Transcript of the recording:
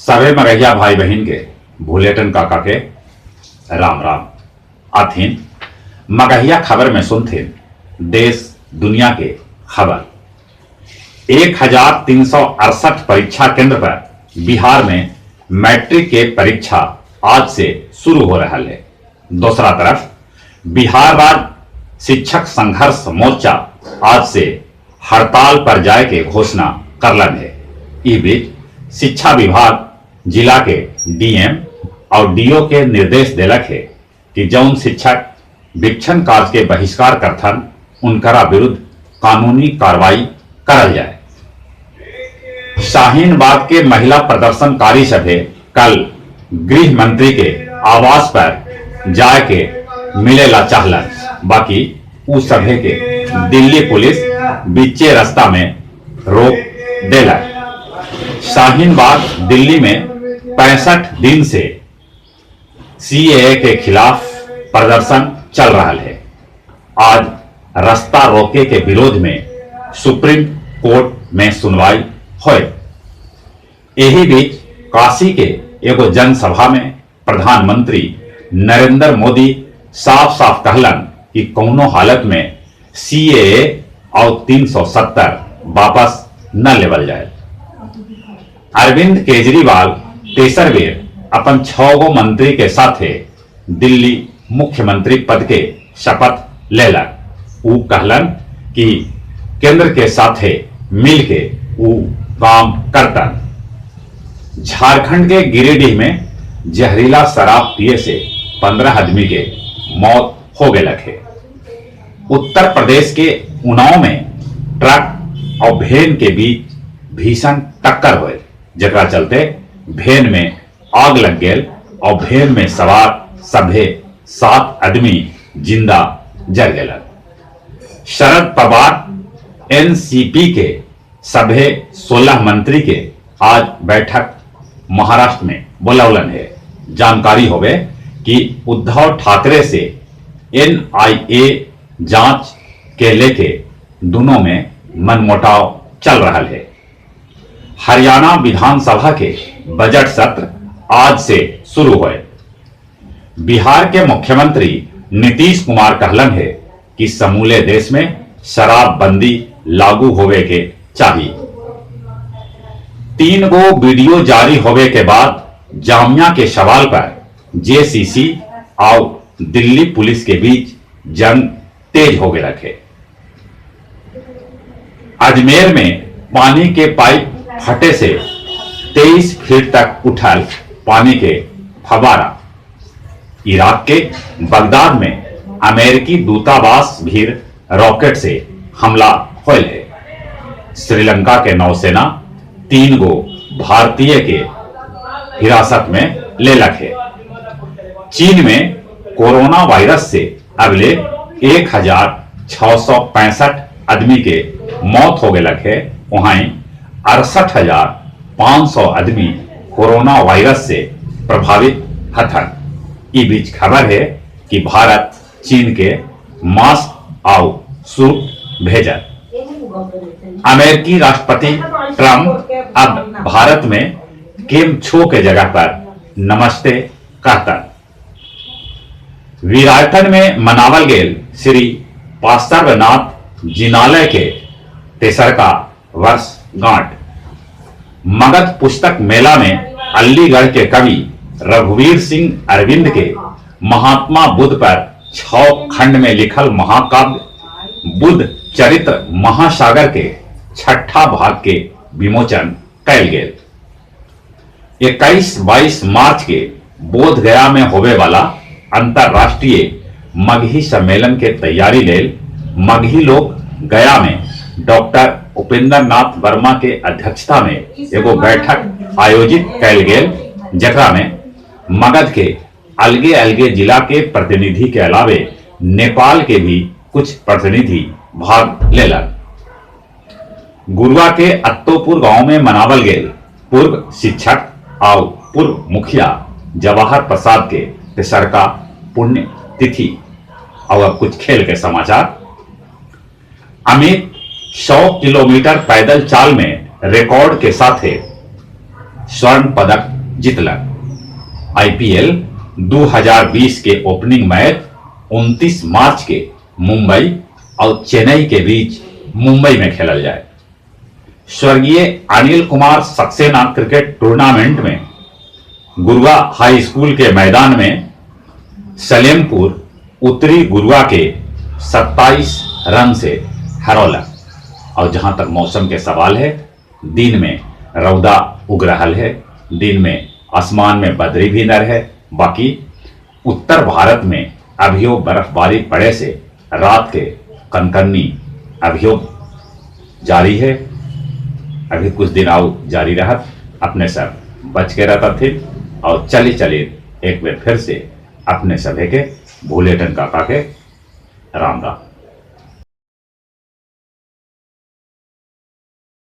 सभे मगहिया भाई बहिन के भुलेटन काका के राम राम। आथिन मगहिया खबर में सुनथिन देश दुनिया के खबर। 1368 परीक्षा केंद्र पर बिहार में मैट्रिक के परीक्षा आज से शुरू हो रहा है। दूसरा तरफ बिहार राज्य शिक्षक संघर्ष मोर्चा आज से हड़ताल पर जाए के घोषणा करलन है। ई बीच शिक्षा विभाग जिला के डीएम और do के निर्देश देलक है कि जौन शिक्षक वीक्षण कार्य के बहिष्कार करथन उनकरा विरुद्ध कानूनी कार्रवाई करल जाए। शाहीन बाग के महिला प्रदर्शनकारी सभे कल गृह मंत्री के आवास पर जाए के मिले ला चाहलन, बाकी उ सभे के दिल्ली पुलिस बीचे रास्ता में रोक देलक। शाहीन बाग दिल्ली में 65 दिन से सीएए के खिलाफ प्रदर्शन चल रहा है। आज रास्ता रोके के विरोध में सुप्रीम कोर्ट में सुनवाई होए। यही बीच काशी के एगो जनसभा में प्रधानमंत्री नरेंद्र मोदी साफ साफ कहलन कि कौनो हालत में सीएए और 370 वापस न लेवल जाए। अरविंद केजरीवाल तेसर बेर अपन 6 गो मंत्री के साथे दिल्ली मुख्यमंत्री पद के शपथ लेलक। ऊ कहलन कि केंद्र के साथे मिल के ऊ काम करतन। झारखंड के गिरिडीह में जहरीला शराब पिए से 15 आदमी के मौत हो गए है। उत्तर प्रदेश के उन्नाव में ट्रक और भेन के बीच भीषण टक्कर हुए, जकरा चलते भेन में आग लग गेल और भेन में सवार सभे 7 आदमी जिंदा जर गेलन। शरद पवार एनसीपी के सभे 16 मंत्री के आज बैठक महाराष्ट्र में बुलौलन है। जानकारी होवे कि उद्धव ठाकरे से एनआईए जांच के लेके दोनों में मनमुटाव चल रहा है। हरियाणा विधानसभा के बजट सत्र आज से शुरू हुए। बिहार के मुख्यमंत्री नीतीश कुमार कहलन है कि समूले देश में शराबबंदी लागू होवे के चाहिए। 3 गो वीडियो जारी होवे के बाद जामिया के सवाल पर जेसीसी और दिल्ली पुलिस के बीच जंग तेज हो गया है। अजमेर में पानी के पाइप फटे से 23 फीट तक उठल पानी के फवारा। इराक के बगदाद में अमेरिकी दूतावास भी रॉकेट से हमला होल है। श्रीलंका के नौसेना 3 गो भारतीय के हिरासत में लेलक है। चीन में कोरोना वायरस से अगले 1665 आदमी के मौत हो गए है। वहीं 68,500 आदमी कोरोना वायरस से प्रभावित हथन। ई बीच खबर है कि भारत चीन के मास्क और सूट भेजल। अमेरिकी राष्ट्रपति ट्रंप अब भारत में केम छो के जगह पर नमस्ते कहता। वीरायतन में मनावल गेल श्री पार्श्वनाथ जिनालय के तेसरका वर्ष गांठ। मगध पुस्तक मेला में अलीगढ़ के कवि रघुवीर सिंह अरविंद के महात्मा बुद्ध पर 6 खंड में लिखल महाकाव्य बुद्ध चरित्र महासागर के 6ठा भाग के विमोचन कैल गेल। 21-22 मार्च के बोध गया में होवे वाला अंतरराष्ट्रीय मगही सम्मेलन के तैयारी लेल मगही लोग गया में डॉक्टर उपेंद्र नाथ वर्मा के अध्यक्षता में एगो बैठक आयोजित कैल गेल, जकरा में मगध के अलगे अलगे जिला के प्रतिनिधि के अलावे नेपाल के भी कुछ प्रतिनिधि भाग लेलन। गुरुआ के अत्तोपुर गांव में मनावल गेल पूर्व शिक्षक और पूर्व मुखिया जवाहर प्रसाद के तेसरका पुण्य तिथि। और अब कुछ खेल के समाचार। अमित 100 किलोमीटर पैदल चाल में रिकॉर्ड के साथ स्वर्ण पदक जीतलक। आईपीएल 2020 के ओपनिंग मैच 29 मार्च के मुंबई और चेन्नई के बीच मुंबई में खेलल जाए। स्वर्गीय अनिल कुमार सक्सेना क्रिकेट टूर्नामेंट में गुरुआ हाई स्कूल के मैदान में सलेमपुर उत्तरी गुरुआ के 27 रन से हरौला। और जहां तक मौसम के सवाल है, दिन में रौदा उग रहल है, दिन में आसमान में बदरी भी नर है। बाकी उत्तर भारत में अभियो बर्फबारी पड़े से रात के कनकन्नी अभियो जारी है। अभी कुछ दिन आउ जारी रहत। अपने सब बच के रहता थे और चले चले एक बार फिर से अपने सभे के भूलेटन काका के राम राम।